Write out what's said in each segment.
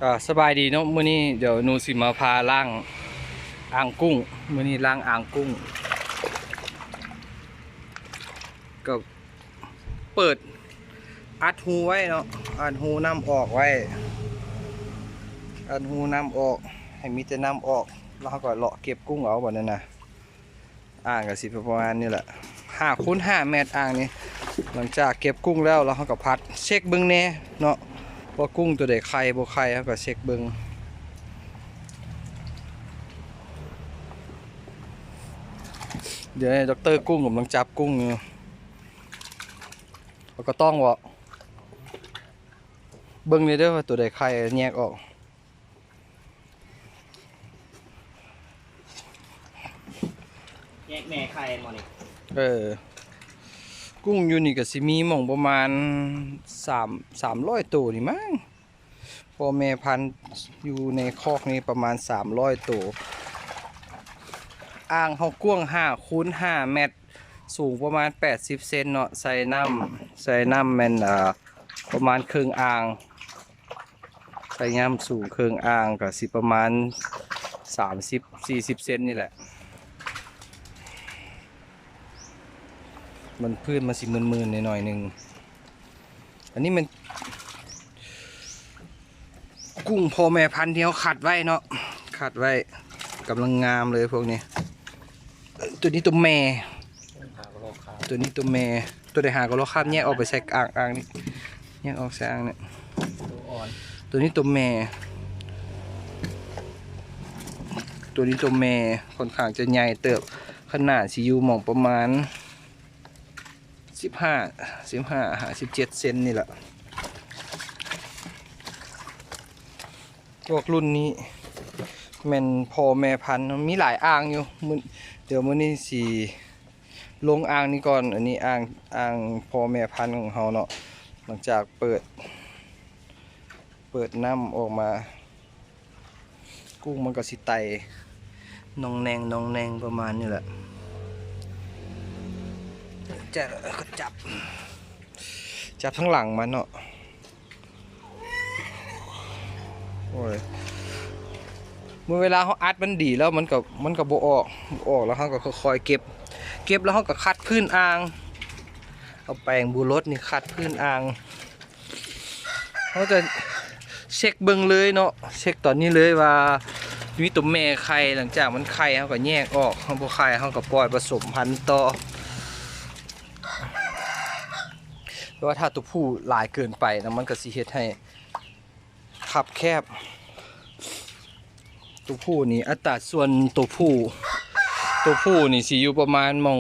ກະສະບາຍດີເນາະ, ມື້ນີ້ດຽວໜູຊິມາພາລ້າງອ່າງກຸ້ງ. ມື້ນີ້ລ້າງອ່າງກຸ້ງ ກໍເປີດ ອັດຮູໄວ້ເນາະ, ອັດຮູນ້ຳອອກໄວ້, ອັດຮູນ້ຳອອກ ໃຫ້ມີແຕ່ນ້ຳອອກ, ແລ້ວເຮົາກໍເລາະເກັບກຸ້ງເອົາບັດນັ້ນນະ. ອ່າງກໍຊິປະມານນີ້ແຫຼະ ຫ້າຄູນຫ້າແມັດອ່າງນີ້. ຫຼັງຈາກເກັບກຸ້ງແລ້ວ ແລ້ວເຮົາກໍພັດເຊັກເບິ່ງແດ່ເນາະ ວ່າກຸ້ງໂຕໃດໄຂ່ບໍ່ໄຂ່ ເຮົາກໍເຊັກເບິ່ງ. ດຽວນີ້ດັອກເຕີກຸ້ງກຳລັງຈັບກຸ້ງຢູ່. ເຮົາກໍຕ້ອງເບາະ ເບິ່ງແດ່ເດີວ່າໂຕໃດໄຂ່ ແຍກອອກ. ແຍກແມ່ໄຂ່ໝົດນີ້. ເອີ ກຸ້ງຢູ່ນີ້ກໍຊິມີໝ່ອງປະມານສາມ ສາມຮ້ອຍໂຕນີ້ມັ້ງ. ພໍ່ແມ່ພັນຢູ່ໃນຄອກນີ້ປະມານສາມຮ້ອຍໂຕ. ອ່າງເຮົາກວ້າງຫ້າຄູນຫ້າແມັດ ສູງປະມານແປດສິບເຊັນເນາະ. ໃສ່ນ້ຳ ໃສ່ນ້ຳແມ່ນ ເອີ ປະມານເຄິ່ງອ່າງ. ໃສ່ນ້ຳສູງເຄິ່ງອ່າງກໍຊິປະມານສາມສິບ ສີ່ສິບເຊັນນີ້ແຫຼະ. ມັນພື້ນມັນຊິມື່ນໆໜ້ອຍໆໜຶ່ງ. ອັນນີ້ແມ່ນກຸ້ງພໍ່ແມ່ພັນທີ່ເຮົາຄັດໄວ້ເນາະ, ຄັດໄວ້ ກຳລັງງາມເລີຍພວກນີ້. ໂຕນີ້ໂຕແມ່ ໂຕນີ້ໂຕແມ່. ໂຕໃດຫາກໍລອກຄາບ ແຍກອອກໄປໃສ່ອ່າງ ອ່າງນີ້ ແຍກອອກໃສ່ອ່າງນີ້. ໂຕນີ້ໂຕແມ່ ໂຕນີ້ໂຕແມ່ ຂ້ອນຂ້າງຈະໃຫຍ່ເຕີບ, ຂະໜາດຊິຢູ່ໝ່ອງປະມານ ສິບຫ້າ ສິບຫ້າຫາສິບເຈັດເຊັນນີ້ລະ. ພວກລຸ້ນນີ້ແມ່ນພໍ່ແມ່ພັນ ມີຫຼາຍອ່າງຢູ່. ມື້ ດຽວມື້ນີ້ຊິລົງອ່າງນີ້ກ່ອນ. ອັນນີ້ອ່າງ ອ່າງພໍ່ແມ່ພັນຂອງເຮົາເນາະ. ຫຼັງຈາກເປີດ ເປີດນ້ຳອອກມາ ກຸ້ງມັນກໍຊິໄຕ່ໜອງແໜງ ໜອງແໜງປະມານນີ້ແຫຼະ. ຈະ ຈັບ ຈັບທາງຫຼັງມັນເນາະ. ໂອ້ຍ ເມື່ອເວລາເຮົາອັດມັນດີແລ້ວ ມັນກໍ ມັນກໍບໍ່ອອກ ບໍ່ອອກ ແລ້ວເຮົາກໍຄ່ອຍໆເກັບ ເກັບແລ້ວເຮົາກໍຂັດພື້ນອ່າງ ເອົາແປງບູລົດນີ້ຂັດພື້ນອ່າງ. ເຮົາຈະເຊັກເບິ່ງເລີຍເນາະ, ເຊັກຕອນນີ້ເລີຍວ່າມີຕົວແມ່ໄຂ່. ຫຼັງຈາກມັນໄຂ່ ເຮົາກໍແຍກອອກ, ເຮົາບໍ່ໄຂ່ ເຮົາກໍປ່ອຍປະສົມພັນຕໍ່. ແຕ່ວ່າຖ້າຕົວຜູ້ຫຼາຍເກີນໄປນະ ມັນກໍຊິເຮັດໃຫ້ຄັບແຄບ. ຕົວຜູ້ນີ້ ອັດຕາສ່ວນຕົວຜູ້ ຕົວຜູ້ນີ້ຊິຢູ່ປະມານໝ່ອງ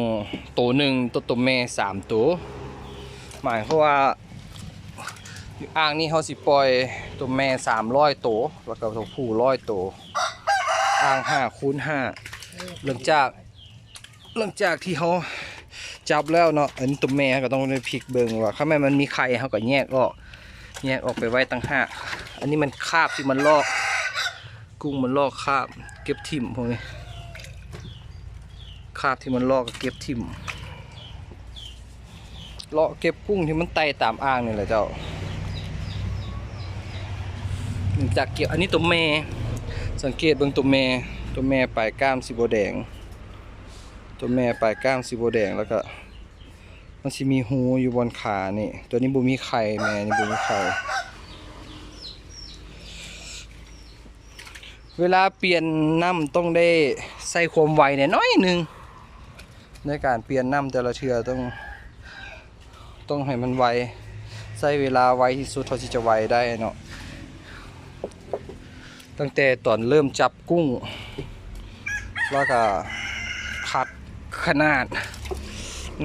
ໂຕໜຶ່ງຕໍ່ຕົວແມ່ສາມໂຕ. ໝາຍຄວາມວ່າອ່າງນີ້ເຮົາຊິປ່ອຍຕົວແມ່ສາມຮ້ອຍໂຕ ແລ້ວກໍຕົວຜູ້ຮ້ອຍໂຕ, ອ່າງຫ້າຄູນຫ້າ. ຫຼັງຈາກ ຫຼັງຈາກທີ່ເຮົາຈັບແລ້ວເນາະ, ອັນຕົວແມ່ເຮົາກໍຕ້ອງໄດ້ພິກເບິ່ງວ່າ ຄັນແມ່ນມັນມີໄຂ່ ເຮົາກໍແຍກອອກ ແຍກອອກໄປໄວ້ຕ່າງຫາກ. ອັນນີ້ມັນຄາບທີ່ມັນລອກ ກຸ້ງມັນລອກຄາບ, ເກັບຖິ້ມພວກນີ້, ຄາບທີ່ມັນລອກກໍເກັບຖິ້ມ. ເລາະເກັບກຸ້ງທີ່ມັນໄຕ່ຕາມອ່າງນີ້ແຫຼະເຈົ້າ. ຈາກເກັບ ອັນນີ້ຕົວແມ່, ສັງເກດເບິ່ງຕົວແມ່, ຕົວແມ່ປາຍກ້າມຊິບໍ່ແດງ, ຕົວແມ່ປາຍກ້າມຊິບໍ່ແດງ ແລ້ວກະມັນຊິມີຮູຢູ່ບ່ອນຂານີ້. ຕົວນີ້ບໍ່ມີໄຂ່, ແມ່ນີ້ບໍ່ມີໄຂ່. ເວລາປ່ຽນນ້ຳຕ້ອງໄດ້ໃຊ້ຄວາມໄວແດ່ໜ້ອຍໜຶ່ງ. ໃນການປ່ຽນນ້ຳແຕ່ລະເທື່ອຕ້ອງ ຕ້ອງໃຫ້ມັນໄວ, ໃຊ້ເວລາໄວທີ່ສຸດເທົ່າທີ່ຈະໄວໄດ້ເນາະ. ຕັ້ງແຕ່ຕອນເລີ່ມຈັບກຸ້ງ ແລ້ວກະຄັດຂະໜາດ,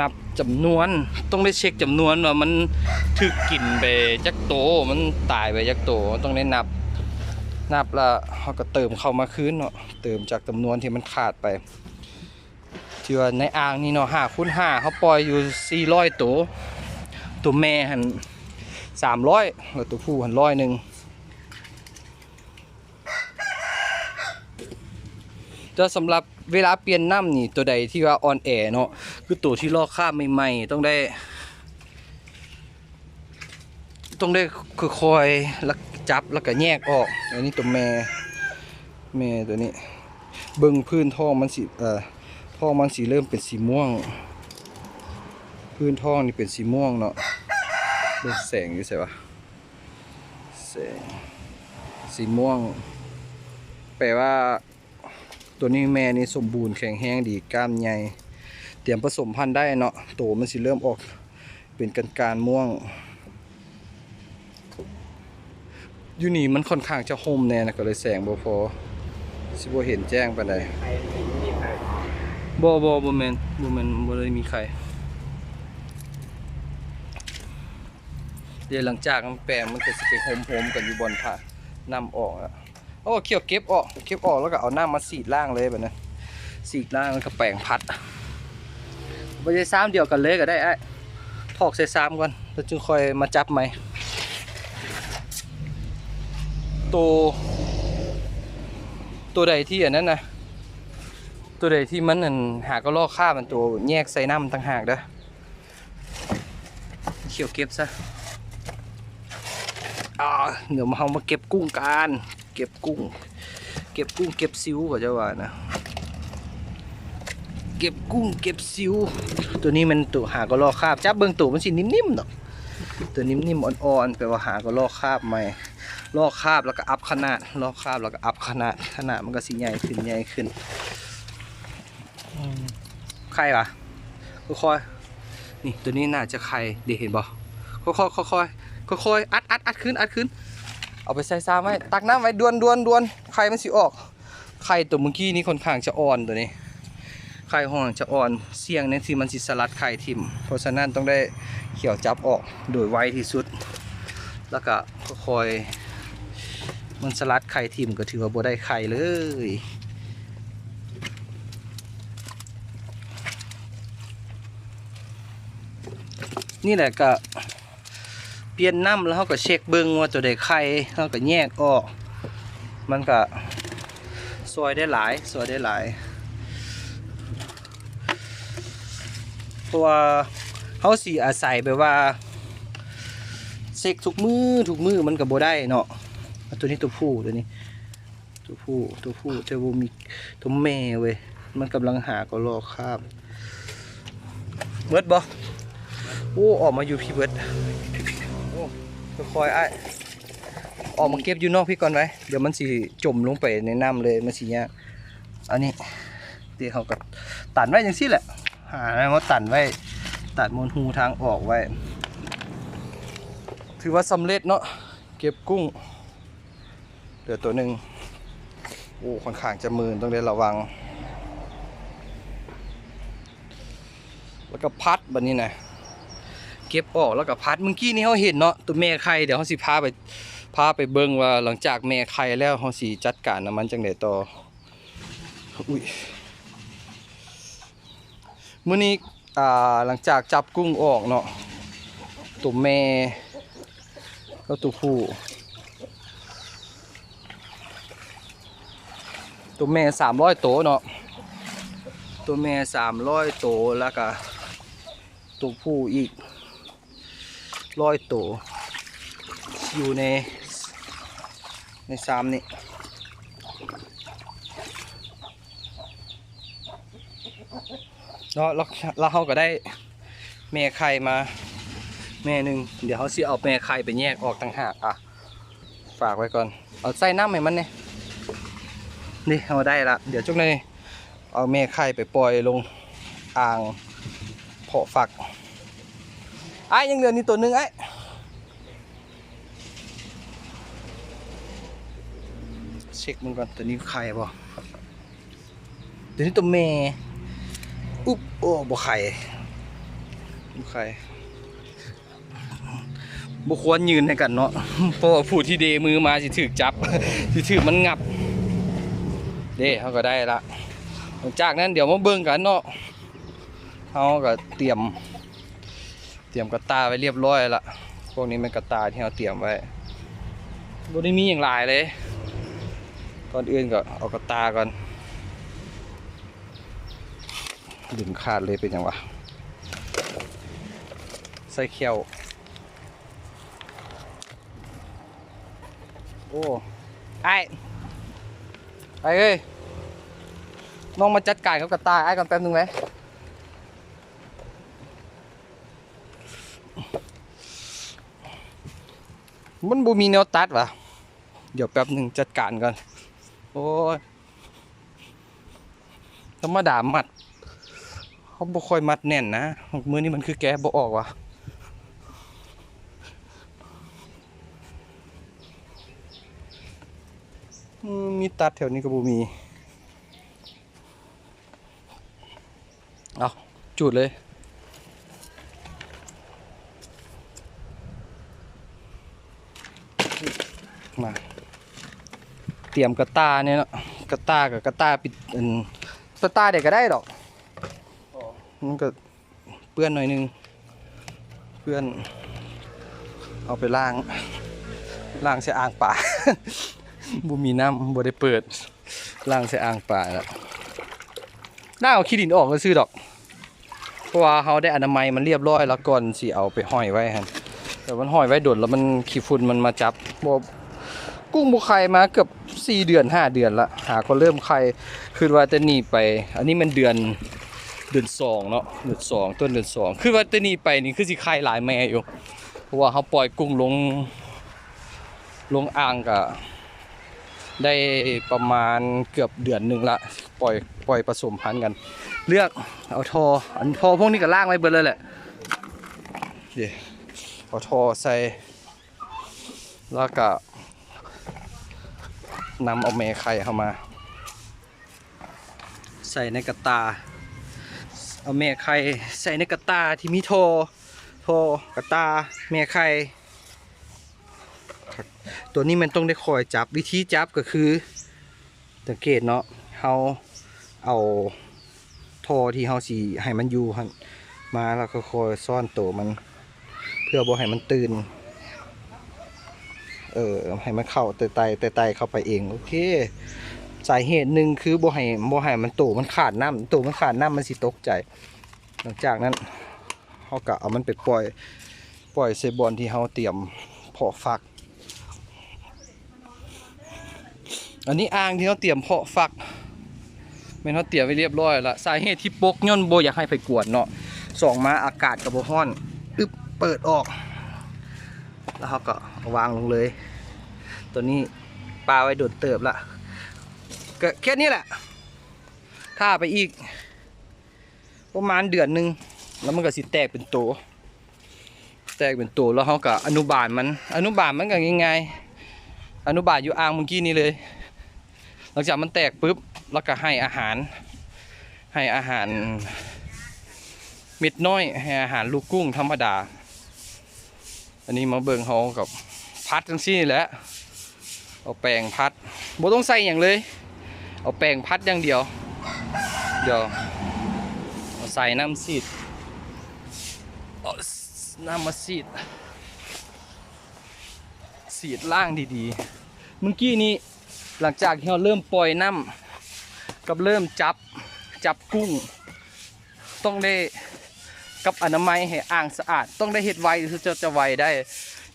ນັບຈຳນວນ, ຕ້ອງໄດ້ເຊັກຈຳນວນວ່າມັນຖືກກິນໄປຈັກໂຕ, ມັນຕາຍໄປຈັກໂຕ, ຕ້ອງໄດ້ນັບ, ນັບແລ້ວເຮົາກໍເຕີມເຂົ້າມາຄືນເນາະ, ເຕີມຈາກຈຳນວນທີ່ມັນຂາດໄປ. ທີ່ວ່າໃນອ່າງນີ້ເນາະ ຫ້າຄູນຫ້າ ເຮົາປ່ອຍຢູ່ສີ່ຮ້ອຍໂຕ, ຕົວແມ່ຫັ້ນສາມຮ້ອຍ ແລ້ວຕົວຜູ້ຫັ້ນຮ້ອຍໜຶ່ງ. ແຕ່ສຳລັບເວລາປ່ຽນນ້ຳນີ້ ຕົວໃດທີ່ວ່າອ່ອນແອເນາະ ຄືໂຕທີ່ລອກຄາບໃໝ່ໆ ຕ້ອງໄດ້ ຕ້ອງໄດ້ຄ່ອຍໆ ແລ້ວ ຈັບແລ້ວກໍແຍກອອກ. ອັນນີ້ຕົວແມ່ ແມ່ຕົວນີ້ ເບິ່ງພື້ນທ້ອງມັນຊິ ເອີ ທ້ອງມັນຊິເລີ່ມເປັນສີມ່ວງ. ພື້ນທ້ອງນີ້ເປັນສີມ່ວງເນາະ. ເບິ່ງແສງຢູ່ໃສວະ? ແສງສີມ່ວງ ແປວ່າ ຕົວນີ້ແມ່ນີ້ສົມບູນແຂງແຮງດີ ກ້າມໃຫຍ່ ຕຽມປະສົມພັນໄດ້ເນາະ. ໂຕມັນຊິເລີ່ມອອກເປັນການໆມ່ວງ. ຢູ່ນີ້ມັນຂ້ອນຂ້າງຈະຮົ່ມແດ່ນະ ກໍເລີຍແສງບໍ່ພໍ ຊິບໍ່ເຫັນແຈ້ງປານໃດ. ບໍ່ ບໍ່ ບໍ່ແມ່ນ ບໍ່ແມ່ນ ບໍ່ໄດ້ມີໄຂ່. ດຽວຫຼັງຈາກມັນແປງ ມັນກໍຊິໄປໂຮມໆກັນຢູ່ບ່ອນພະນ້ຳອອກລະ. ໂອ້ ຂ້ອຍເກັບອອກ ເກັບອອກແລ້ວກໍເອົານ້ຳມາສີດລ້າງເລີຍບັດນີ້ ສີດລ້າງແລ້ວກໍແປງພັດ. ບໍ່ໃຊ້ຊາມດຽວກັນເລີຍກໍໄດ້ອ້າຍ ຖອກໃສ່ຊາມກ່ອນ ແລ້ວຈຶ່ງຄ່ອຍມາຈັບໃໝ່. ໂຕ ໂຕໃດທີ່ອັນນັ້ນນະ ໂຕໃດທີ່ມັນອັນ ຫາກໍລອກຄາບ ມັນໂຕແຍກໃສ່ນ້ຳຕ່າງຫາກເດີ້. ຂ້ອຍເກັບຊະ. ອາ ດຽວເຮົາມາເກັບກຸ້ງກັນ ເກັບກຸ້ງ ເກັບກຸ້ງເກັບຊິວ ເຂົາເຈົ້າວ່ານະ ເກັບກຸ້ງເກັບຊິວ. ໂຕນີ້ແມ່ນໂຕຫາກໍລອກຄາບ ຈັບເບິ່ງໂຕມັນຊິນິ່ມໆເນາະ ໂຕນິ່ມໆອ່ອນໆ ແປວ່າຫາກໍລອກຄາບໃໝ່ ລອກຄາບແລ້ວກໍອັບຂະໜາດ ລອກຄາບແລ້ວກໍອັບຂະໜາດ ຂະໜາດມັນກໍຊິໃຫຍ່ຂຶ້ນ ໃຫຍ່ຂຶ້ນ. ອືມ ໄຂ່ຫວາ ຄ່ອຍໆ ນີ້ ໂຕນີ້ໜ້າຈະໄຂ່ເດ້ ເຫັນບໍ່? ຄ່ອຍໆ ຄ່ອຍໆ ຄ່ອຍໆ ອັດ ອັດ ອັດຂຶ້ນ ອັດຂຶ້ນ ເອົາໄປໃສ່ຊາມໄວ້ ຕັກນ້ຳໄວ້ ດ່ວນໆໆ ໄຂ່ມັນຊິອອກ. ໄຂ່ໂຕມື້ກີ້ນີ້ຂ້ອນຂ້າງຈະອ່ອນ ໂຕນີ້ ໄຂ່ຂ້ອນຂ້າງຈະອ່ອນ ສ່ຽງໃນທີ່ມັນຊິສະຫຼັດໄຂ່ຖິ້ມ ເພາະສະນັ້ນຕ້ອງໄດ້ຂ້ຽວຈັບອອກໂດຍໄວທີ່ສຸດ ແລ້ວກະຄ່ອຍໆ ມັນສະຫຼັດໄຂ່ຖິ້ມ ກໍຖືວ່າບໍ່ໄດ້ໄຂ່ເລີຍ. ນີ້ແຫຼະ ກະປ່ຽນນ້ຳ ແລ້ວເຮົາກະເຊັກເບິ່ງວ່າໂຕໃດໄຂ່ ເຮົາກະແຍກອອກ ມັນກະຊ່ອຍໄດ້ຫຼາຍ ຊ່ອຍໄດ້ຫຼາຍ ເພາະວ່າເຮົາຊິອາໄສແບບວ່າເຊັກທຸກມື້ ທຸກມື້ມັນກະບໍ່ໄດ້ເນາະ. ໂຕນີ້ໂຕຜູ້ ໂຕນີ້ ໂຕຜູ້ ໂຕຜູ້ ແຕ່ບໍ່ມີໂຕແມ່ເວີຍ ມັນກຳລັງຫາກໍລອກຄາບ. ເບິດບໍ່? ໂອ້ ອອກມາຢູ່ພີ້ເບິດ. ໂອ້ ຄ່ອຍໆ ອ້າຍ ອອກມາເກັບຢູ່ນອກພີ້ກ່ອນໄວ້ ດຽວມັນຊິຈົມລົງໄປໃນນ້ຳເລີຍ ມັນຊິຍາກ. ອັນນີ້ ດຽວເຮົາກໍຕັນໄວ້ຈັ່ງຊີ້ແຫຼະ ຫາແນວມາຕັນໄວ້ ຕັດມົນຮູທາງອອກໄວ້. ຖືວ່າສຳເລັດເນາະ ເກັບກຸ້ງ. ເຫຼືອໂຕໜຶ່ງ. ໂອ້ ຂ້ອນຂ້າງຈະມື່ນ ຕ້ອງໄດ້ລະວັງ. ແລ້ວກໍພັດ ບັດນີ້ນະ ເກັບອອກແລ້ວກໍພັດ. ມື້ກີ້ນີ້ເຮົາເຫັນເນາະ ໂຕແມ່ໄຂ່ ດຽວເຮົາຊິພາໄປ ພາໄປເບິ່ງວ່າຫຼັງຈາກແມ່ໄຂ່ແລ້ວ ເຮົາຊິຈັດການນຳມັນຈັ່ງໃດຕໍ່. ອຸ້ຍ ມື້ນີ້ ອ່າ ຫຼັງຈາກຈັບກຸ້ງອອກເນາະ ໂຕແມ່ກັບໂຕຜູ້ ໂຕແມ່ສາມຮ້ອຍໂຕເນາະ ໂຕແມ່ສາມຮ້ອຍໂຕ ແລ້ວກະໂຕຜູ້ອີກ ຮ້ອຍໂຕ ຢູ່ໃນ ໃນຊາມນີ້ເນາະ. ແລ້ວ ແລ້ວເຮົາກໍໄດ້ແມ່ໄຂ່ມາແມ່ໜຶ່ງ ດຽວເຮົາຊິເອົາແມ່ໄຂ່ໄປແຍກອອກຕ່າງຫາກ. ອ່ະ ຝາກໄວ້ກ່ອນ ເອົາໃສ່ນ້ຳໃຫ້ມັນແດ່. ນີ້ ເຮົາໄດ້ລະ ດຽວຈັກໜ່ອຍ ເອົາແມ່ໄຂ່ໄປປ່ອຍລົງອ່າງເພາະຟັກ. ອ້າຍ ຍັງເຫຼືອນີ້ໂຕໜຶ່ງອ້າຍ ເຊັກມັນກ່ອນ ໂຕນີ້ໄຂ່ບໍ່? ໂຕນີ້ໂຕແມ່. ອຸບ ໂອ້ ບໍ່ໄຂ່ ບໍ່ໄຂ່. ບໍ່ຄວນຍື່ນໃຫ້ກັນເນາະ ເພາະວ່າຜູ້ທີ່ເດມືມາຊິຖືກຈັບ ຊິຖືກມັນງັບ. ເດ້ ເຮົາກໍໄດ້ລະ. ຫຼັງຈາກນັ້ນດຽວມາເບິ່ງກັນເນາະ ເຮົາກໍຕຽມ ຕຽມກະຕ່າໄວ້ລຽບຮ້ອຍລະ. ພວກນີ້ແມ່ນກະຕ່າທີ່ເຮົາຕຽມໄວ້ ບໍ່ໄດ້ມີຫຍັງຫຼາຍເລີຍ. ກ່ອນອື່ນກໍເອົາກະຕ່າກ່ອນ ດຶງຂາດເລີຍ ເປັນຫຍັງວະ? ໃສ່ແຂ້ວ. ໂອ້ ອ້າຍ ອ້າຍເອີຍ ນ້ອງມາຈັດການກັບກະຕ່າຍອ້າຍກ່ອນແປັບໜຶ່ງເວີຍ. ມັນບໍ່ມີແນວຕັດຫວາ? ດຽວແປັບໜຶ່ງຈັດການກ່ອນ. ໂອ້ຍ ທຳມະດາມັດ ເຮົາບໍ່ຄ່ອຍມັດແໜ້ນນະ. ມື້ນີ້ມັນຄືແກະບໍ່ອອກຫວາ? ອືມ ມີຕັດແຖວນີ້ກໍບໍ່ມີ. ເອົາ ຈູດເລີຍ ມາ ຕຽມກະຕ່ານີ້ເນາະ. ກະຕ່າກໍກະຕ່າປິດ ອັນ ກະຕ່າໃດກໍໄດ້ດອກ ມັນກໍເປື້ອນໜ້ອຍໜຶ່ງ ເປື້ອນ ເອົາໄປລ້າງ ລ້າງໃສ່ອ່າງປາ ບໍ່ມີນ້ຳ ບໍ່ໄດ້ເປີດ. ລ້າງໃສ່ອ່າງປາແລ້ວ ລ້າງເອົາຂີ້ດິນອອກຊື່ໆດອກ ເພາະວ່າເຮົາໄດ້ອະນາໄມມັນລຽບຮ້ອຍແລ້ວ ກ່ອນຊິເອົາໄປຫ້ອຍໄວ້ຫັ້ນ. ແຕ່ມັນຫ້ອຍໄວ້ດົນແລ້ວ ມັນ ຂີ້ຝຸ່ນມັນມາຈັບ. ບໍ່ ກຸ້ງບໍ່ໄຂ່ມາເກືອບສີ່ເດືອນຫ້າເດືອນລະ ຫາກໍເລີ່ມໄຂ່. ຄິດວ່າແຕ່ນີ້ໄປ ອັນນີ້ແມ່ນເດືອນ ເດືອນສອງເນາະ ເດືອນສອງ ຕົ້ນເດືອນສອງ ຄືວ່າແຕ່ນີ້ໄປນີ້ຄືຊິໄຂ່ຫຼາຍແມ່ຢູ່ ເພາະວ່າເຮົາປ່ອຍກຸ້ງລົງ ລົງອ່າງກະໄດ້ປະມານເກືອບເດືອນໜຶ່ງລະ ປ່ອຍ ປ່ອຍປະສົມພັນກັນ. ເລືອກເອົາທໍ່ ອັນທໍ່ພວກນີ້ກະລ້າງໄວ້ເບິດເລີຍແຫຼະ. ເດ ເອົາທໍ່ໃສ່ ແລ້ວກະນຳເອົາແມ່ໄຂ່ເຮົາມາ ໃສ່ໃນກະຕ່າ ເອົາແມ່ໄຂ່ໃສ່ໃນກະຕ່າທີ່ມີທໍ່ ທໍ່ ກະຕ່າ ແມ່ໄຂ່. ຕົວນີ້ແມ່ນຕ້ອງໄດ້ຄອຍຈັບ ວິທີຈັບກໍຄື ສັງເກດເນາະ ເຮົາເອົາທໍ່ທີ່ເຮົາຊິໃຫ້ມັນຢູ່ຫັ້ນມາ ແລ້ວກໍຄ່ອຍຊ້ອນໂຕມັນ ເພື່ອບໍ່ໃຫ້ມັນຕື່ນ ເອີ ໃຫ້ມັນເຂົ້າໄຕ່ໆ ໄຕ່ໆເຂົ້າໄປເອງ. ໂອເຄ ສາເຫດໜຶ່ງຄືບໍ່ໃຫ້ ບໍ່ໃຫ້ມັນ ໂຕມັນຂາດນ້ຳ ໂຕມັນຂາດນ້ຳມັນຊິຕົກໃຈ. ຫຼັງຈາກນັ້ນເຮົາກໍເອົາມັນໄປປ່ອຍ ປ່ອຍໃສ່ບ່ອນທີ່ເຮົາຕຽມເພາະຝັກ. ອັນນີ້ອ່າງທີ່ເຮົາຕຽມເພາະຝັກ ແມ່ນເຮົາຕຽມໄວ້ລຽບຮ້ອຍລະ. ສາເຫດທີ່ປົກຍ້ອນບໍ່ຢາກໃຫ້ໃຜກວນເນາະ ສອງມາອາກາດກໍບໍ່ຮ້ອນ ອຶບ ເປີດອອກ ແລ້ວເຮົາກໍເອົາວາງລົງເລີຍ. ຕົວນີ້ປາໄວ້ດົນເຕີບລະ ກໍແຄ່ນີ້ແຫຼະ ຖ້າໄປອີກ ປະມານເດືອນໜຶ່ງ ແລ້ວມັນກໍຊິແຕກເປັນໂຕ ແຕກເປັນໂຕ ແລ້ວເຮົາກໍອະນຸບານມັນ ອະນຸບານມັນກໍງ່າຍໆ ອະນຸບານຢູ່ອ່າງມື້ກີ້ນີ້ເລີຍ. ຫຼັງຈາກມັນແຕກປຶບ ແລ້ວກໍໃຫ້ອາຫານ ໃຫ້ອາຫານເມັດນ້ອຍ ໃຫ້ອາຫານລູກກຸ້ງທຳມະດາ. ອັນນີ້ມາເບິ່ງ ເຮົາກໍຜັດຈັ່ງຊີ້ແຫຼະ ເອົາແປງຜັດ ບໍ່ຕ້ອງໃສ່ຫຍັງເລີຍ ເອົາແປງຜັດຢ່າງດຽວ. ດຽວເອົາໃສ່ນ້ຳສີດ ເອົານ້ຳມາສີດ ສີດລ້າງດີໆ. ມື້ກີ້ນີ້ ຫຼັງຈາກທີ່ເຮົາເລີ່ມປ່ອຍນ້ຳ ກັບເລີ່ມຈັບ ຈັບກຸ້ງ ຕ້ອງໄດ້ ກັບອະນາໄມໃຫ້ອ່າງສະອາດ ຕ້ອງໄດ້ເຮັດໄວ ເຖິງຈະໄວໄດ້.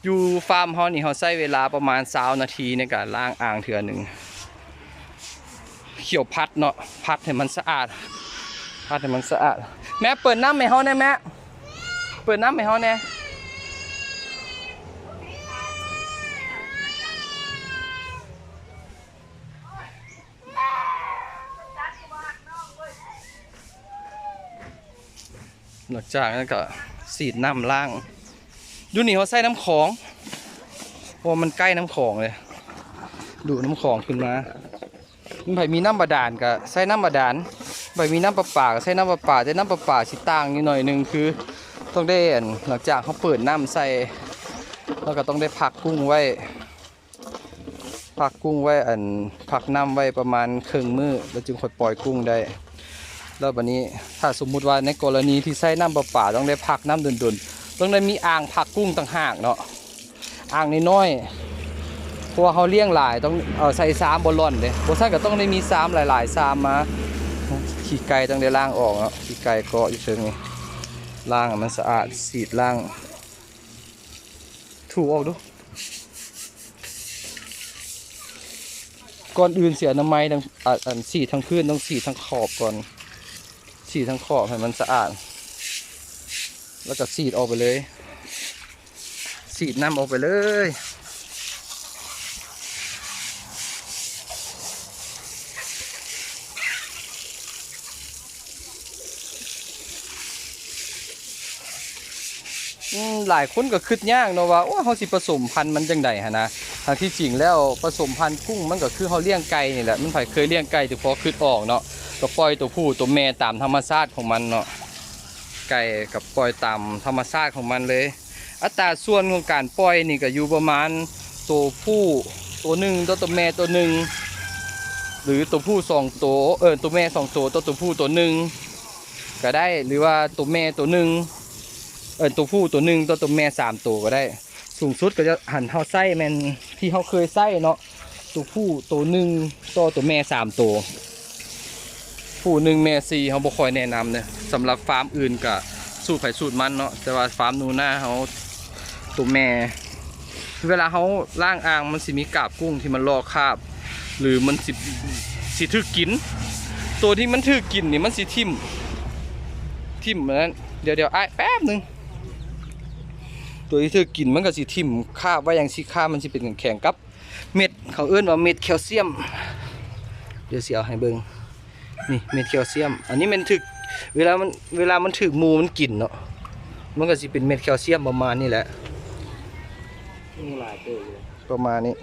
ຢູ່ຟາມເຮົານີ້ ເຮົາໃຊ້ເວລາປະມານຊາວນາທີໃນການລ້າງອ່າງເທື່ອໜຶ່ງ. ຂ້ຽວຜັດເນາະ ຜັດໃຫ້ມັນສະອາດ ຜັດໃຫ້ມັນສະອາດ. ແມ່ເປີດນ້ຳໃຫ້ເຮົາແດ່ແມ່ ເປີດນ້ຳໃຫ້ເຮົາແດ່. ຫຼັງຈາກນັ້ນກໍສີດນ້ຳລ້າງ. ຢູ່ນີ້ເຮົາໃຊ້ນ້ຳຂອງ ເພາະວ່າມັນໃກ້ນ້ຳຂອງເລີຍ ດູດນ້ຳຂອງຂຶ້ນມາ. ໃຜມີນ້ຳບາດານກໍໃຊ້ນ້ຳບາດານ ໃຜມີນ້ຳປະປາກໍໃຊ້ນ້ຳປະປາ ແຕ່ນ້ຳປະປາຊິຕ່າງຢູ່ໜ້ອຍໜຶ່ງ ຄືຕ້ອງໄດ້ ອັນ ຫຼັງຈາກເຮົາເປີດນ້ຳໃສ່ ແລ້ວກໍຕ້ອງໄດ້ພັກກຸ້ງໄວ້ ພັກກຸ້ງໄວ້ ອັນ ພັກນ້ຳໄວ້ປະມານເຄິ່ງມື້ ແລ້ວຈຶ່ງຄ່ອຍປ່ອຍກຸ້ງໄດ້. ແລ້ວບາດນີ້ ຖ້າສົມມຸດວ່າໃນກໍລະນີທີ່ໃຊ້ນ້ຳປະປາ ຕ້ອງໄດ້ພັກນ້ຳດົນໆ ຕ້ອງໄດ້ມີອ່າງພັກກຸ້ງຕ່າງຫາກເນາະ ອ່າງນ້ອຍໆ ເພາະວ່າເຮົາລ້ຽງຫຼາຍ ຕ້ອງເອົາໃສ່ຊາມບາລອນເດ້ ບໍ່ຊັ້ນກໍຕ້ອງໄດ້ມີຊາມຫຼາຍໆ ຊາມມາ. ຂີ້ໄກ່ຕ້ອງໄດ້ລ້າງອອກເນາະ ຂີ້ໄກ່ເກາະຢູ່ເທິງນີ້ ລ້າງໃຫ້ມັນສະອາດ ສີດລ້າງ ຖູອອກດູ. ກ່ອນອື່ນຊິອະນາໄມທັງ ອາ ອັນ ສີດທັງພື້ນ ຕ້ອງສີດທັງຂອບກ່ອນ ສີດທັງຂອບໃຫ້ມັນສະອາດ ແລ້ວກໍສີດອອກໄປເລີຍ ສີດນ້ຳອອກໄປເລີຍ. ອືມ ຫຼາຍຄົນກໍຄິດຍາກເນາະວ່າ ໂອ້ ເຮົາຊິປະສົມພັນມັນຈັ່ງໃດຫັ້ນນະ. ທາງທີ່ຈິງແລ້ວປະສົມພັນກຸ້ງມັນກໍຄືເຮົາລ້ຽງໄກ່ນີ້ແຫຼະ. ມັນໃຜເຄີຍລ້ຽງໄກ່ ແຕ່ພໍຄິດອອກເນາະ ກໍປ່ອຍຕົວຜູ້ຕົວແມ່ຕາມທຳມະຊາດຂອງມັນເນາະ. ໄກ່ກໍປ່ອຍຕາມທຳມະຊາດຂອງມັນເລີຍ. ອັດຕາສ່ວນຂອງການປ່ອຍນີ້ກໍຢູ່ປະມານ ໂຕຜູ້ໂຕໜຶ່ງຕໍ່ໂຕແມ່ໂຕໜຶ່ງ ຫຼືໂຕຜູ້ສອງໂຕ ເອີ ໂຕແມ່ສອງໂຕຕໍ່ໂຕຜູ້ໂຕໜຶ່ງກໍໄດ້ ຫຼືວ່າໂຕແມ່ໂຕໜຶ່ງ ເອີ ໂຕຜູ້ໂຕໜຶ່ງຕໍ່ໂຕແມ່ສາມໂຕກໍໄດ້. ສູງສຸດກໍຈະ ຫັ້ນເຮົາໃຊ້ແມ່ນທີ່ເຮົາເຄີຍໃຊ້ເນາະ ໂຕຜູ້ໂຕໜຶ່ງຕໍ່ໂຕແມ່ສາມໂຕ. ຜູ້ໜຶ່ງແມ່ສີ່ ເຮົາບໍ່ຄ່ອຍແນະນຳເດີ. ສຳລັບຟາມອື່ນກະສູດໃຜສູດມັນເນາະ ແຕ່ວ່າຟາມໜູນາເຮົາ ໂຕແມ່ ເວລາເຮົາລ້າງອ່າງ ມັນຊິມີກາບກຸ້ງທີ່ມັນລອກຄາບ ຫຼືມັນຊິ ຊິຖືກກິນ. ໂຕທີ່ມັນຖືກກິນນີ້ມັນຊິຖິ້ມ ຖິ້ມອັນນັ້ນ ດຽວໆ ອ້າຍແປັບໜຶ່ງ. ໂຕທີ່ຖືກກິນມັນກໍຊິຖິ້ມຄາບໄວ້ຈັ່ງຊີ້ ຄາບມັນຊິເປັນແຂງໆ ກັບ ເມັດ ເຂົາເອີ້ນວ່າເມັດແຄວຊຽມ. ດຽວຊິເອົາໃຫ້ເບິ່ງ ນີ້ເມັດແຄວຊຽມ. ອັນນີ້ແມ່ນຖືກ ເວລາມັນ ເວລາມັນຖືກໝູມັນກິນເນາະ ມັນກໍຊິເປັນເມັດແຄວຊຽມປະມານນີ້ແຫຼະ ມີຫຼາຍເຕີບຢູ່ເດ ປະມານນີ້.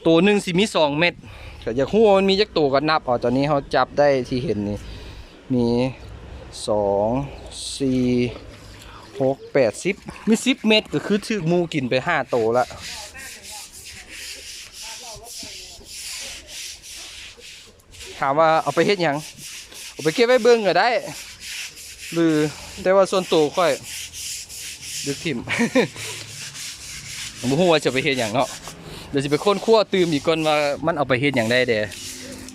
ໂຕໜຶ່ງຊິມີສອງເມັດ ກໍຢາກຮູ້ວ່າມັນມີຈັກໂຕກໍນັບເອົາ. ຕອນນີ້ເຮົາຈັບໄດ້ທີ່ເຫັນນີ້ ມີສອງ ສີ່ ຫົກ ແປດ ສິບ ມີສິບເມັດ ກໍຄືຖືກໝູກິນໄປຫ້າໂຕລະ. ຖາມວ່າເອົາໄປເຮັດຫຍັງ? ເອົາໄປເກັບໄວ້ເບິ່ງກໍໄດ້ ຫຼື ແຕ່ວ່າສ່ວນໂຕຂ້ອຍດຶກຖິ້ມ ບໍ່ຮູ້ວ່າຈະໄປເຮັດຫຍັງເນາະ. ດຽວຊິໄປຄົ້ນຄວ້າຕື່ມອີກກ່ອນວ່າມັນເອົາໄປເຮັດຫຍັງໄດ້ແດ່.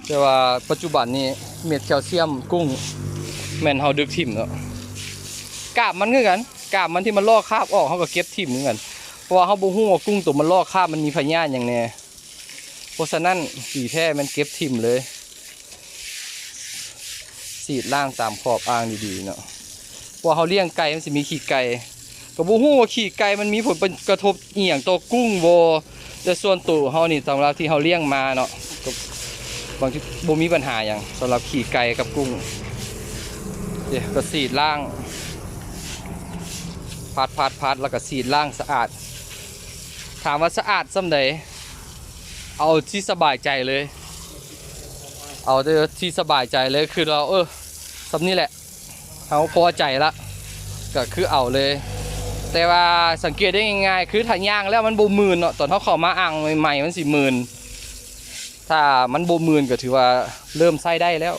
ແຕ່ວ່າປັດຈຸບັນນີ້ເມັດແຄວຊຽມກຸ້ງແມ່ນເຮົາດຶກຖິ້ມເນາະ. ກາບມັນຄືກັນ ກາບມັນທີ່ມັນລອກຄາບອອກ ເຮົາກໍເກັບຖິ້ມຄືກັນ ເພາະວ່າເຮົາບໍ່ຮູ້ວ່າກຸ້ງໂຕມັນລອກຄາບມັນມີພະຍາດຫຍັງແດ່. ເພາະສະນັ້ນດີແທ້ແມ່ນເກັບຖິ້ມເລີຍ ສີດລ້າງຕາມຂອບອ່າງດີໆເນາະ. ເພາະວ່າເຮົາລ້ຽງໄກ່ມັນຊິມີຂີ້ໄກ່ ກໍບໍ່ຮູ້ວ່າຂີ້ໄກ່ມັນມີຜົນກະທົບອີ່ຫຍັງຕໍ່ກຸ້ງບໍ່ ແຕ່ສ່ວນໂຕເຮົານີ້ ສຳລັບທີ່ເຮົາລ້ຽງມາເນາະ ກໍບາງທີບໍ່ມີບັນຫາຫຍັງສຳລັບຂີ້ໄກ່ກັບກຸ້ງ. ເດ ກໍສີດລ້າງ ພັດໆໆ ແລ້ວກໍສີດລ້າງສະອາດ. ຖາມວ່າສະອາດສ່ຳໃດ? ເອົາທີ່ສະບາຍໃຈເລີຍ ເອົາທີ່ສະບາຍໃຈເລີຍ ຄືວ່າ ເອີ ສ່ຳນີ້ແຫຼະ ເຮົາພໍໃຈລະ ກໍຄືເອົາເລີຍ. ແຕ່ວ່າສັງເກດໄດ້ງ່າຍໆ ຄືຖ້າຍ່າງແລ້ວມັນບໍ່ມື່ນເນາະ ຕອນເຮົາເຂົ້າມາອ່າງໃໝ່ໆ ມັນຊິມື່ນ ຖ້າມັນບໍ່ມື່ນກໍຖືວ່າເລີ່ມໃຊ້ໄດ້ແລ້ວ.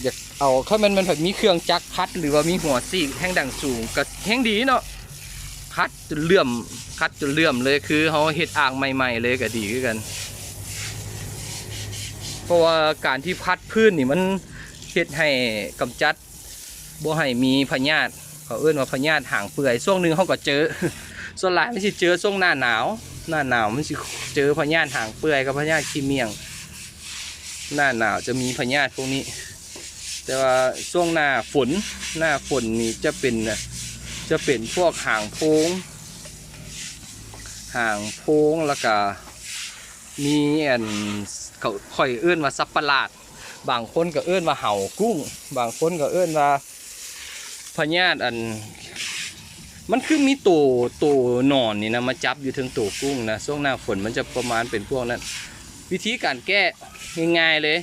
ຢາກເອົາ ຄັນແມ່ນມັນມີເຄື່ອງຈັກຂັດ ຫຼືວ່າມີຫົວສີກແຮງດັນສູງກໍແຮງດີເນາະ ຂັດຈົນເຫຼື້ອມ ຂັດຈົນເຫຼື້ອມເລີຍ ຄືເຮົາເຮັດອ່າງໃໝ່ໆເລີຍກໍດີຄືກັນ. ເພາະວ່າການທີ່ຂັດພື້ນນີ້ມັນເຮັດໃຫ້ກຳຈັດ ບໍ່ໃຫ້ມີພະຍາດ ເຂົາເອີ້ນວ່າພະຍາດຫາງເປື່ອຍ. ຊ່ວງໜຶ່ງເຮົາກໍເຈີ ສ່ວນຫຼາຍມັນຊິເຈີຊ່ວງໜ້າໜາວ ໜ້າໜາວມັນຊິເຈີພະຍາດຫາງເປື່ອຍກັບພະຍາດຂີ້ໝ້ຽງ. ໜ້າໜາວຈະມີພະຍາດພວກນີ້ ແຕ່ວ່າຊ່ວງໜ້າຝົນ ໜ້າຝົນນີ້ຈະເປັນ ຈະເປັນພວກຫາງໂພງ ຫາງໂພງ ແລ້ວກະມີອັນ ເຂົາ ຂ້ອຍເອີ້ນວ່າສັບປະຫຼາດ ບາງຄົນກໍເອີ້ນວ່າເຫົ່າກຸ້ງ ບາງຄົນກໍເອີ້ນວ່າພະຍາດອັນ ມັນຄືມີໂຕ ໂຕໜອນນີ້ນະ ມາຈັບຢູ່ເທິງໂຕກຸ້ງນະ. ຊ່ວງໜ້າຝົນມັນຈະປະມານເປັນພວກນັ້ນ. ວິທີການແກ້ງ່າຍໆເລີຍ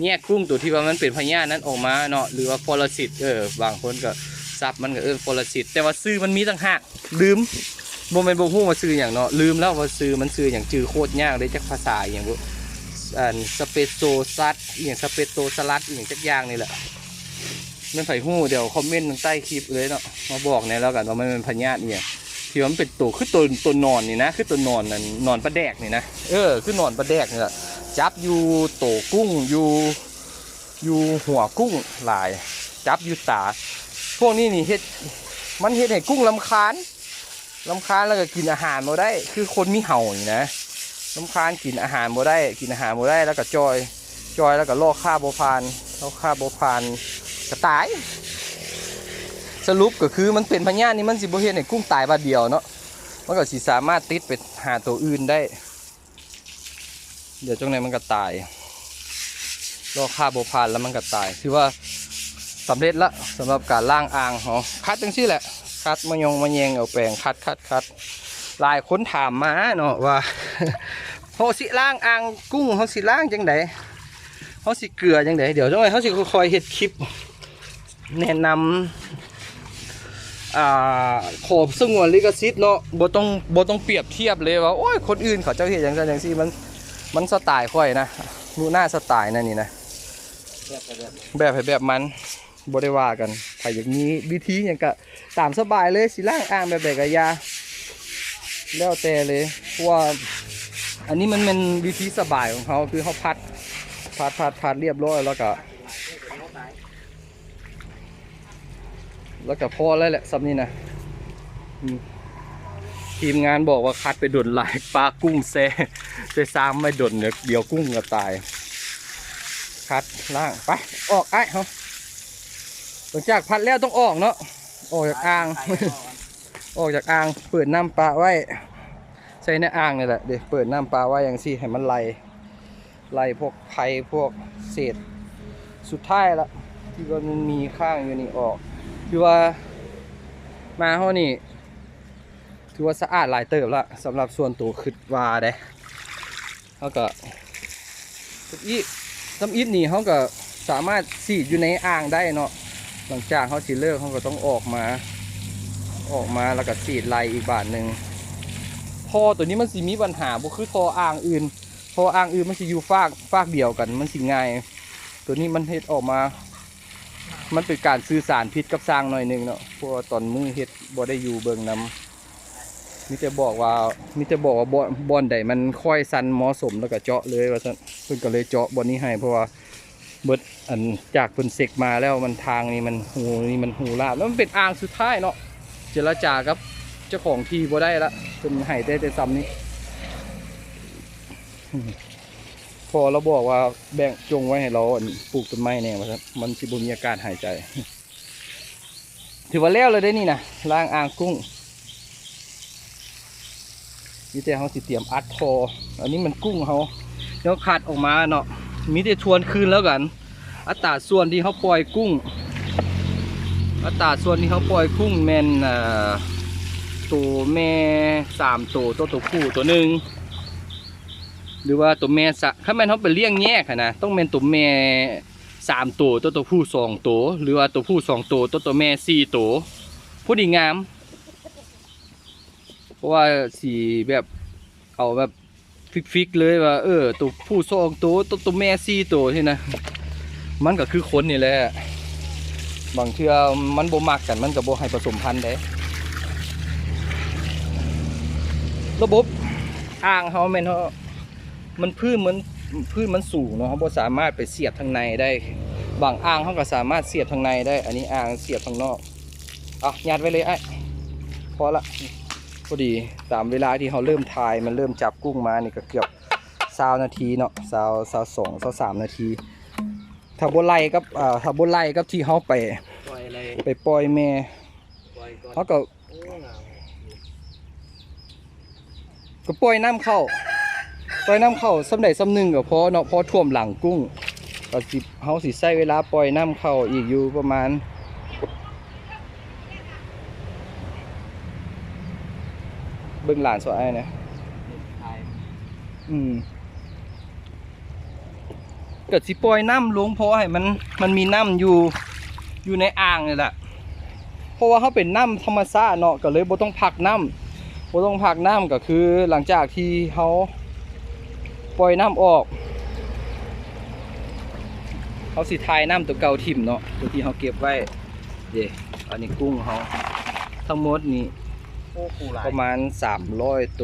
ແຍກກຸ້ງໂຕທີ່ວ່າມັນເປັນພະຍາດນັ້ນອອກມາເນາະ ຫຼືວ່າປໍລະສິດ ເອີ ບາງຄົນກໍສັບມັນກໍເອີ້ນປໍລະສິດ ແຕ່ວ່າຊື່ມັນມີຕ່າງຫາກ ລືມ ບໍ່ແມ່ນບໍ່ຮູ້ວ່າຊື່ຫຍັງເນາະ ລືມແລ້ວວ່າຊື່ມັນຊື່ຫຍັງ ຈື່ໂຄດຍາກເດ້ ຈັກພາສາອີ່ຫຍັງບໍ່ ອັນ ສະເປໂຊຊັດ ອີ່ຫຍັງ ສະເປໂຕສະລັດ ອີ່ຫຍັງຈັກຢ່າງນີ້ແຫຼະ. ແມ່ນໃຜຮູ້ ດຽວຄອມເມັນໃຕ້ຄລິບເລີຍເນາະ ມາບອກແດ່ແລ້ວກັນວ່າມັນເປັນພະຍາດອີ່ຫຍັງ ທີ່ວ່າມັນເປັນໂຕ ຄືໂຕ ໂຕໜອນນີ້ນະ ຄືໂຕໜອນ ອັນ ໜອນປາແດກນີ້ນະ ເອີ ຄືໜອນປາແດກນີ້ແຫຼະ ຈັບຢູ່ໂຕກຸ້ງ ຢູ່ ຢູ່ຫົວກຸ້ງຫຼາຍ ຈັບຢູ່ຕາ. ພວກນີ້ນີ້ເຮັດ ມັນເຮັດໃຫ້ກຸ້ງລຳຄານ ລຳຄານແລ້ວກໍກິນອາຫານບໍ່ໄດ້ ຄືຄົນມີເຫົ່ານີ້ນະ. ລຳຄານ ກິນອາຫານບໍ່ໄດ້ ກິນອາຫານບໍ່ໄດ້ ແລ້ວກໍຈ່ອຍ ຈ່ອຍແລ້ວກໍລໍຄ່າບໍ່ຜ່ານ ລໍຄ່າບໍ່ຜ່ານກໍຕາຍ. ສະຫຼຸບກໍຄືມັນເປັນພະຍາດນີ້ ມັນຊິບໍ່ເຮັດໃຫ້ກຸ້ງຕາຍບາດດຽວເນາະ ມັນກໍຊິສາມາດຕິດໄປຫາໂຕອື່ນໄດ້. ດຽວຈັ່ງໃດມັນກໍຕາຍ ລໍຄ່າບໍ່ຜ່ານແລ້ວມັນກໍຕາຍ. ຖືວ່າສຳເລັດລະ ສຳລັບການລ້າງອ່າງເຮົາ. ຂັດຈັ່ງຊີ້ແຫຼະ ຂັດມາຍົງມາແຍງເອົາແປງ ຂັດ ຂັດ ຂັດ. ຫຼາຍຄົນຖາມມາເນາະວ່າ ເຮົາຊິລ້າງອ່າງກຸ້ງ ເຮົາຊິລ້າງຈັ່ງໃດ ເຮົາຊິເກືອຈັ່ງໃດ. ດຽວຈັ່ງໃດເຮົາຊິຄ່ອຍໆເຮັດຄລິບ ແນະນຳ ອ່າ ຂໍສະຫງວນລິຂະສິດເນາະ ບໍ່ຕ້ອງ ບໍ່ຕ້ອງປຽບທຽບເລີຍວ່າ ໂອ້ຍ ຄົນອື່ນເຂົາເຈົ້າເຮັດຈັ່ງຊັ້ນຈັ່ງຊີ້. ມັນ ມັນສະໄຕຂ້ອຍນະ ລູໜ້າສະໄຕນະນີ້ນະ ແບບໃຜແບບມັນ ບໍ່ໄດ້ວ່າກັນ. ໃຜຢາກມີວິທີຫຍັງກະຕາມສະບາຍເລີຍ ຊິລ້າງອ່າງແບບໃດກະຢ່າ ແລ້ວແຕ່ເລີຍ. ເພາະວ່າອັນນີ້ມັນແມ່ນວິທີສະບາຍຂອງເຮົາ ຄືເຮົາພັດ ພັດ ພັດ ພັດລຽບຮ້ອຍ ແລ້ວກະ ແລ້ວກໍພໍແລ້ວແຫຼະ ສ່ຳນີ້ນະ. ອືມ ທີມງານບອກວ່າຂັດໄປດົນຫຼາຍ ປາກຸ້ງແຊ່ ແຊ່ຊາມໄວ້ດົນ ດຽວກຸ້ງກໍຕາຍ. ຂັດລ້າງ ໄປ ອອກອ້າຍເຮົາ. ຫຼັງຈາກພັດແລ້ວຕ້ອງອອກເນາະ ອອກຈາກອ່າງ ອອກຈາກອ່າງ ເປີດນ້ຳປະໄວ້ ໃສ່ໃນອ່າງນີ້ແຫຼະເດ້ ເປີດນ້ຳປະໄວ້ຈັ່ງຊີ້ ໃຫ້ມັນໄຫຼ ໄລ່ພວກໄພພວກເສດສຸດທ້າຍລະ ທີ່ວ່າມັນມີຄ້າງຢູ່ນີ້ອອກ. ຖືວ່າມາຮອດນີ້ ຖືວ່າສະອາດຫຼາຍເຕີບລະ ສຳລັບສ່ວນໂຕ ຄຶດວ່າເດ້. ເຮົາກໍ ທຳອິດ ທຳອິດນີ້ເຮົາກໍສາມາດສີດຢູ່ໃນອ່າງໄດ້ເນາະ. ຫຼັງຈາກເຮົາສີດແລ້ວ ເຮົາກໍຕ້ອງອອກມາ ອອກມາແລ້ວກໍສີດໄລ່ອີກບາດໜຶ່ງ. ທໍ່ໂຕນີ້ມັນຊິມີບັນຫາ ບໍ່ຄືທໍ່ອ່າງອື່ນ ເພາະວ່າອ່າງອື່ນມັນຊິຢູ່ຟາກ ຟາກດຽວກັນ ມັນຊິງ່າຍ. ໂຕນີ້ມັນເຮັດອອກມາ ມັນເປັນການສື່ສານຜິດກັບຊ່າງໜ້ອຍໜຶ່ງເນາະ ເພາະວ່າຕອນມື້ເຮັດບໍ່ໄດ້ຢູ່ເບິ່ງນຳ ມີແຕ່ບອກວ່າ ມີແຕ່ບອກວ່າບ່ອນ ບ່ອນໃດມັນຄ່ອຍຊັນເໝາະສົມ ແລ້ວກໍເຈາະເລີຍວ່າຊັ້ນ. ເພິ່ນກໍເລີຍເຈາະບ່ອນນີ້ໃຫ້ ເພາະວ່າເບິດອັນ ຈາກເພິ່ນເຊັກມາແລ້ວ ມັນທາງນີ້ມັນຮູນີ້ມັນຮູລາບ ແລ້ວມັນເປັນອ່າງສຸດທ້າຍເນາະ. ເຈລະຈາກັບເຈົ້າຂອງທີ່ບໍ່ໄດ້ລະ ເພິ່ນໃຫ້ແຕ່ ແຕ່ຊ່ຳນີ້. ພໍລາວບອກວ່າແບ່ງຈົ່ງໄວ້ໃຫ້ລາວ ອັນ ປູກຕົ້ນໄມ້ແດ່ວ່າຊັ້ນ ມັນຊິບໍ່ມີອາການຫາຍໃຈ. ຖືວ່າແລ້ວແລ້ວເດ້ນີ້ນະ ລ້າງອ່າງກຸ້ງ. ມີແຕ່ເຮົາຊິຕຽມອັດທໍ່ ອັນນີ້ມັນກຸ້ງເຮົາ ເຮົາຄັດອອກມາເນາະ. ມີແຕ່ທວນຄືນແລ້ວກັນ ອັດຕາສ່ວນທີ່ເຮົາປ່ອຍກຸ້ງ ອັດຕາສ່ວນທີ່ເຮົາປ່ອຍກຸ້ງແມ່ນ ເອີ ໂຕແມ່ສາມໂຕ ໂຕ ໂຕຜູ້ໂຕໜຶ່ງ ຫຼືວ່າໂຕແມ່ສະ ຄັນແມ່ນເຮົາໄປລ້ຽງແຍກຫັ້ນນະ ຕ້ອງແມ່ນໂຕແມ່ສາມໂຕ ໂຕ ໂຕຜູ້ສອງໂຕ ຫຼືວ່າໂຕຜູ້ສອງໂຕ ໂຕ ໂຕແມ່ສີ່ໂຕ ພໍດີງາມ. ເພາະວ່າຊິແບບ ເອົາແບບຟິກໆເລີຍວ່າ ເອີ ໂຕຜູ້ສອງໂຕ ໂຕ ໂຕແມ່ສີ່ໂຕຊີ້ນະ ມັນກໍຄືຄົນນີ້ແຫຼະ ບາງເທື່ອມັນບໍ່ມັກກັນ ມັນກໍບໍ່ໃຫ້ປະສົມພັນເດ້. ລະບົບອ່າງເຮົາແມ່ນເຮົາ ມັນພື້ນມັນ ພື້ນມັນສູງເນາະ ເຮົາບໍ່ສາມາດໄປສຽບທາງໃນໄດ້. ບາງອ່າງເຮົາກໍສາມາດສຽບທາງໃນໄດ້ ອັນນີ້ອ່າງສຽບທາງນອກ. ເອົາ ຍັດໄວ້ເລີຍອ້າຍ ພໍລະ ພໍດີຕາມເວລາທີ່ເຮົາເລີ່ມຖ່າຍ ມັນເລີ່ມຈັບກຸ້ງມານີ້ກໍເກືອບຊາວນາທີເນາະ ຊາວ ຊາວສອງ ຊາວສາມນາທີ. ຖ້າບໍ່ໄລ່ກັບ ເອີ ຖ້າບໍ່ໄລ່ກັບທີ່ເຮົາໄປ ປ່ອຍເລີຍ ໄປປ່ອຍແມ່ ປ່ອຍກ່ອນ ເຮົາກໍ ໂອ້ ງາມ ກໍປ່ອຍນ້ຳເຂົ້າ ປ່ອຍນ້ຳເຂົ້າສ່ຳໃດສ່ຳໜຶ່ງກໍພໍເນາະ ພໍຖ້ວມຫຼັງກຸ້ງ. ກໍຊິ ເຮົາຊິໃຊ້ເວລາປ່ອຍນ້ຳເຂົ້າອີກຢູ່ປະມານ ເບິ່ງຫຼານຊ່ອຍອ້າຍແດ່ ອືມ. ກໍຊິປ່ອຍນ້ຳລົງ ເພາະໃຫ້ມັນ ມັນມີນ້ຳຢູ່ ຢູ່ໃນອ່າງນີ້ແຫຼະ ເພາະວ່າເຮົາເປັນນ້ຳທຳມະຊາດເນາະ ກໍເລີຍບໍ່ຕ້ອງພັກນ້ຳ ບໍ່ຕ້ອງພັກນ້ຳ. ກໍຄືຫຼັງຈາກທີ່ເຮົາປ່ອຍນ້ຳອອກ ເຮົາຊິຖ່າຍນ້ຳຕົວເກົ່າຖິ້ມເນາະ ຕົວທີ່ເຮົາເກັບໄວ້ເດ້. ອັນນີ້ກຸ້ງເຮົາທັງໝົດນີ້ ໂອ້ ປະມານສາມຮ້ອຍໂຕ.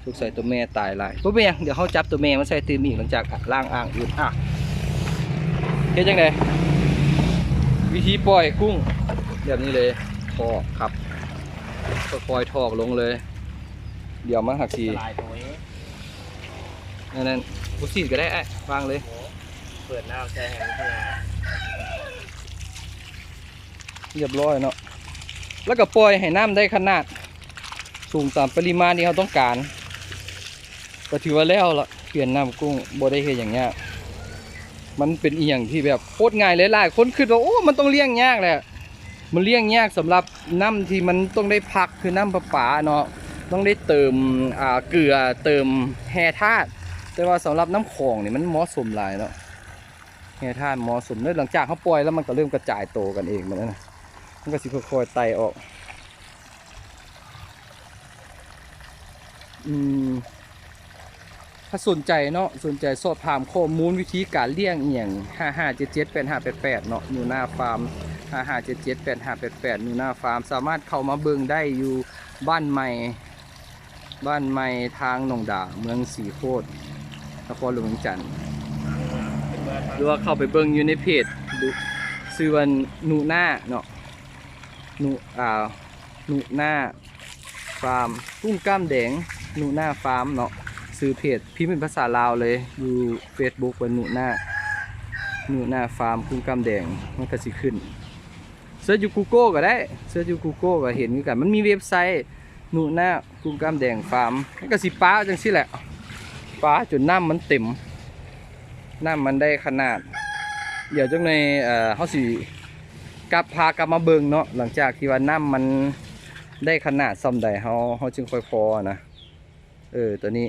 ສົງໄສຕົວແມ່ຕາຍຫຼາຍ ບໍ່ເປັນຫຍັງ ດຽວເຮົາຈັບຕົວແມ່ມາໃສ່ຕື່ມອີກ ຫຼັງຈາກລ້າງອ່າງອື່ນ. ອ່ະ ເຮັດຈັ່ງໃດ ວິທີປ່ອຍກຸ້ງແບບນີ້ເລີຍ ຖອກຄັບ ຄ່ອຍໆຖອກລົງເລີຍ. ດຽວມັນຫາກຊິ ສະຫຼາຍໂຕເອງ ອັນນັ້ນ ບໍ່ສີດກໍໄດ້ອ້າຍ ວາງເລີຍ. ເປີດນ້ຳໃສ່ໃຫ້ມັນເຮືອ ຮຽບຮ້ອຍເນາະ ແລ້ວກໍປ່ອຍໃຫ້ນ້ຳໄດ້ຂະໜາດ ສູງຕາມປະລິມານທີ່ເຮົາຕ້ອງການ ກໍຖືວ່າແລ້ວລະ. ປ່ຽນນ້ຳກຸ້ງບໍ່ໄດ້ເຮັດຫຍັງຍາກ ມັນເປັນອີ່ຫຍັງທີ່ແບບໂຄດງ່າຍເລີຍ. ຫຼາຍຄົນຄິດວ່າ ໂອ້ ມັນຕ້ອງລ້ຽງຍາກແຫຼະ. ມັນລ້ຽງຍາກສຳລັບນ້ຳທີ່ມັນຕ້ອງໄດ້ພັກ ຄືນ້ຳປະປາເນາະ ຕ້ອງໄດ້ເຕີມ ອ່າ ເກືອ ເຕີມແຮ່ທາດ. ແຕ່ວ່າສຳລັບນ້ຳຂອງນີ້ມັນເໝາະສົມຫຼາຍເນາະ ແຮ່ທາດເໝາະສົມເລີຍ. ຫຼັງຈາກເຮົາປ່ອຍແລ້ວ ມັນກໍເລີ່ມກະຈາຍໂຕກັນເອງ ມັນນະ ມັນກໍຊິຄ່ອຍໆໄຕ່ອອກ. ອືມ ຖ້າສົນໃຈເນາະ ສົນໃຈສອບຖາມຂໍ້ມູນວິທີການລ້ຽງອີ່ຫຍັງ ຫ້າຫ້າເຈັດເຈັດແປດຫ້າແປດແປດເນາະ ໜູນາຟາມ ຫ້າຫ້າເຈັດເຈັດແປດຫ້າແປດແປດ ໜູນາຟາມ ສາມາດເຂົ້າມາເບິ່ງໄດ້ຢູ່ບ້ານໃໝ່ ບ້ານໃໝ່ທາງໜອງດາ ເມືອງສີໂຄດ ນະຄອນຫຼວງວຽງຈັນ ຫຼືວ່າເຂົ້າໄປເບິ່ງຢູ່ໃນເພຈ ຊື່ວ່າໜູນາເນາະ ໜູ ອ່າ ໜູນາ ຟາມ ກຸ້ງກ້າມແດງ ໜູນາຟາມເນາະ ຊື່ເພຈ ພິມເປັນພາສາລາວເລີຍ ຢູ່ເຟສບຸກວ່າໜູນາ ໜູນາຟາມ ກຸ້ງກ້າມແດງ ມັນກໍຊິຂຶ້ນ. ເສີດຢູ່ກູໂກກໍໄດ້ ເສີດຢູ່ກູໂກກໍເຫັນຄືກັນ ມັນມີເວັບໄຊ ໜູນາ ກຸ້ງກ້າມແດງຟາມ ມັນກໍຊິປາຈັ່ງຊີ້ແຫຼະ ປາຈົນນ້ຳມັນເຕັມ ນ້ຳມັນໄດ້ຂະໜາດ. ດຽວຈັກໜ່ອຍ ເອີ ເຮົາຊິກັບ ພາກັບມາເບິ່ງເນາະ ຫຼັງຈາກທີ່ວ່ານ້ຳມັນໄດ້ຂະໜາດສ່ຳໃດ ເຮົາ ເຮົາຈຶ່ງຄ່ອຍພໍນະ. ເອີ ຕອນນີ້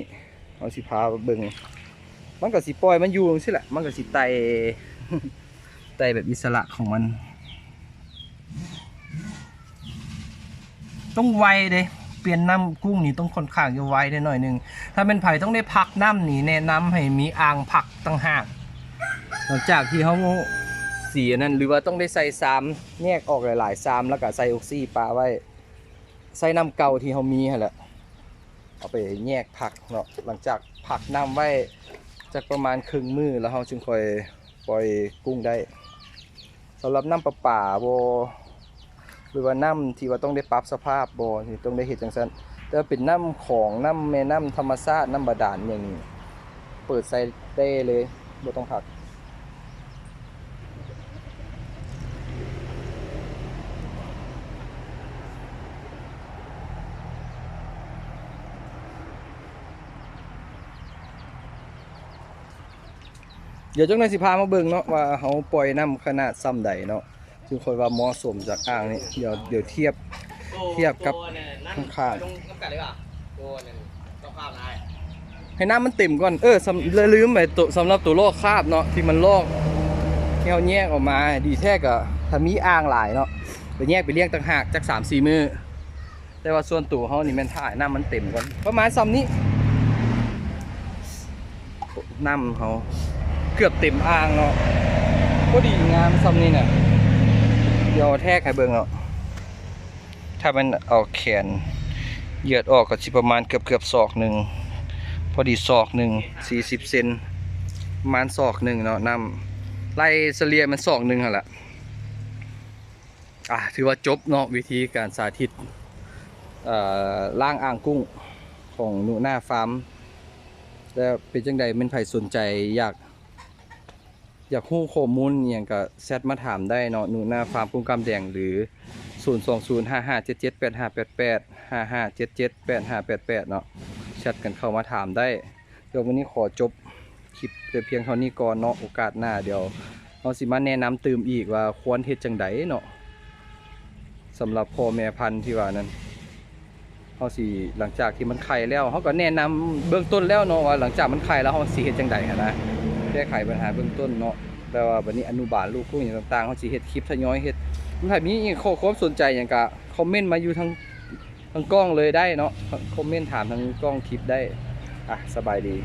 ເຮົາຊິພາເບິ່ງ ມັນກໍຊິປ່ອຍມັນຢູ່ຈັ່ງຊີ້ແຫຼະ ມັນກໍຊິໄຕ່ ໄຕ່ແບບອິດສະຫຼະຂອງມັນ. ຕ້ອງໄວເດ້ ປ່ຽນນ້ຳກຸ້ງນີ້ຕ້ອງຂ້ອນຂ້າງຈະໄວເດ້ໜ້ອຍໜຶ່ງ. ຖ້າແມ່ນໃຜຕ້ອງໄດ້ພັກນ້ຳນີ້ ແນະນຳໃຫ້ມີອ່າງພັກຕ່າງຫາກ. ຫຼັງຈາກທີ່ເຮົາສີອັນນັ້ນ ຫຼືວ່າຕ້ອງໄດ້ໃສ່ຊາມ ແຍກອອກຫຼາຍໆຊາມ ແລ້ວກໍໃສ່ອົກຊີປະໄວ້ ໃສ່ນ້ຳເກົ່າທີ່ເຮົາມີຫັ້ນແຫຼະ ເອົາໄປແຍກພັກເນາະ. ຫຼັງຈາກພັກນ້ຳໄວ້ຈັກປະມານເຄິ່ງມື້ ແລ້ວເຮົາຈຶ່ງຄ່ອຍປ່ອຍກຸ້ງໄດ້. ສຳລັບນ້ຳປະປາບໍ່ ຫຼືວ່ານ້ຳທີ່ວ່າຕ້ອງໄດ້ປັບສະພາບບໍ່ ນີ້ຕ້ອງໄດ້ເຮັດຈັ່ງຊັ້ນ. ແຕ່ວ່າເປັນນ້ຳຂອງ ນ້ຳແມ່ນ້ຳທຳມະຊາດ ນ້ຳບາດານຫຍັງນີ້ ເປີດໃສ່ໄດ້ເລີຍ ບໍ່ຕ້ອງພັກ. ດຽວຈັກໜ່ອຍຊິພາມາເບິ່ງເນາະ ວ່າເຮົາປ່ອຍນ້ຳຂະໜາດສ່ຳໃດເນາະ ຈຶ່ງຄ່ອຍວ່າເໝາະສົມຈາກອ່າງນີ້. ດຽວ ດຽວທຽບ ທຽບກັບຂ້າງໆ ໃຫ້ນ້ຳມັນເຕັມກ່ອນ. ເອີ ສຳ ລືມໄປໂຕ ສຳລັບໂຕລອກຄາບເນາະ ທີ່ມັນລອກ ທີ່ເຮົາແຍກອອກມາ ດີແທ້ກໍຖ້າມີອ່າງຫຼາຍເນາະ ໄປແຍກໄປລ້ຽງຕ່າງຫາກຈັກສາມສີ່ມື້. ແຕ່ວ່າສ່ວນໂຕເຮົານີ້ແມ່ນຖ້າໃຫ້ນ້ຳມັນເຕັມກ່ອນ ປະມານສ່ຳນີ້ ນ້ຳເຮົາເກືອບເຕັມອ່າງເນາະ ພໍດີງາມສ່ຳນີ້ນະ. ດຽວເອົາແທກໃຫ້ເບິ່ງເນາະ ຖ້າແມ່ນເອົາແຂນເຫຢີດອອກກໍຊິປະມານເກືອບໆສອກໜຶ່ງ ພໍດີສອກໜຶ່ງ ສີ່ສິບເຊັນ ປະມານສອກໜຶ່ງເນາະ ນ້ຳໄລ່ສະເລ່ຍແມ່ນສອກໜຶ່ງຫັ້ນລະ. ອ່າ ຖືວ່າຈົບເນາະ ວິທີການສາທິດ ເອີ ລ້າງອ່າງກຸ້ງຂອງໜູນາຟາມ. ແລ້ວເປັນຈັ່ງໃດ ແມ່ນໃຜສົນໃຈ ຢາກ ຢາກຮູ້ຂໍ້ມູນອີ່ຫຍັງກໍແຊັດມາຖາມໄດ້ເນາະ ໜູນາຟາມກຸ້ງກ້າມແດງ ຫຼື ສູນສອງສູນ ຫ້າຫ້າເຈັດເຈັດ ແປດຫ້າແປດແປດ ຫ້າຫ້າເຈັດເຈັດ ແປດຫ້າແປດແປດເນາະ ແຊັດກັນເຂົ້າມາຖາມໄດ້. ດຽວມື້ນີ້ຂໍຈົບຄລິບແຕ່ພຽງເທົ່ານີ້ກ່ອນເນາະ ໂອກາດໜ້າດຽວເຮົາຊິມາແນະນຳຕື່ມອີກວ່າຄວນເຮັດຈັ່ງໃດເນາະ ສຳລັບພໍ່ແມ່ພັນທີ່ວ່ານັ້ນ. ເຮົາຊິ ຫຼັງຈາກທີ່ມັນໄຂ່ແລ້ວ ເຮົາກໍແນະນຳເບື້ອງຕົ້ນແລ້ວເນາະ ວ່າຫຼັງຈາກມັນໄຂ່ແລ້ວເຮົາຊິເຮັດຈັ່ງໃດຫັ້ນນະ ແກ້ໄຂບັນຫາເບື້ອງຕົ້ນເນາະ. ແຕ່ວ່າບັດນີ້ອະນຸບານລູກກຸ້ງຫຍັງຕ່າງໆ ເຮົາຊິເຮັດຄລິບທະຍອຍເຮັດ. ຖ້າມີຂໍ້ຄວາມສົນໃຈຫຍັງກໍຄອມເມັນມາຢູ່ທາງ ທາງກ້ອງເລີຍໄດ້ເນາະ ຄອມເມັນຖາມທາງກ້ອງຄລິບໄດ້. ອ່ະ ສະບາຍດີ.